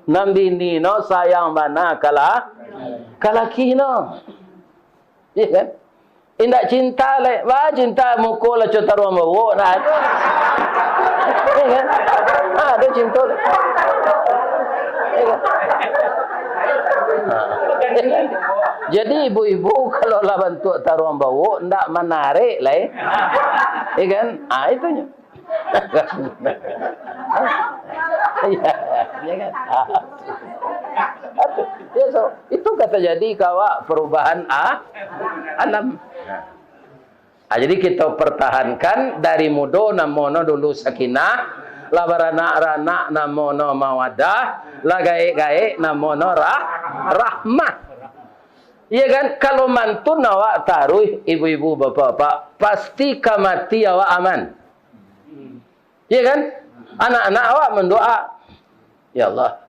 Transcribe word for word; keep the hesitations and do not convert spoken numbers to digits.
Nan bini no sayang bana ka la-, ka laki no. Iya kan? Indak cinta lai. Wah, cinta muko lah co taruang bawok. Nah, itu. Iya kan? Ah, itu cinta. Iya kan? Ah. Jadi ibu-ibu kalau lah bantuak taruang bawok, ndak manarik lai. Iya kan? Ah, itunyo. Iya, iya kan? Ah. Aduh, ya, so, itu ka tajadi ka awak perubahan a-, alam. Ah, jadi kita pertahankan dari mudo namono dulu sakinah, lah baranak-ranak namono mawadah, lah gaek-gaek namono rah-, rahmah. Iya kan? Kalau mantun awak taruih, ibu-ibu, bapak-bapak, pasti ka mati awak aman. Iya kan? Anak-anak awak mandoa, "Ya Allah,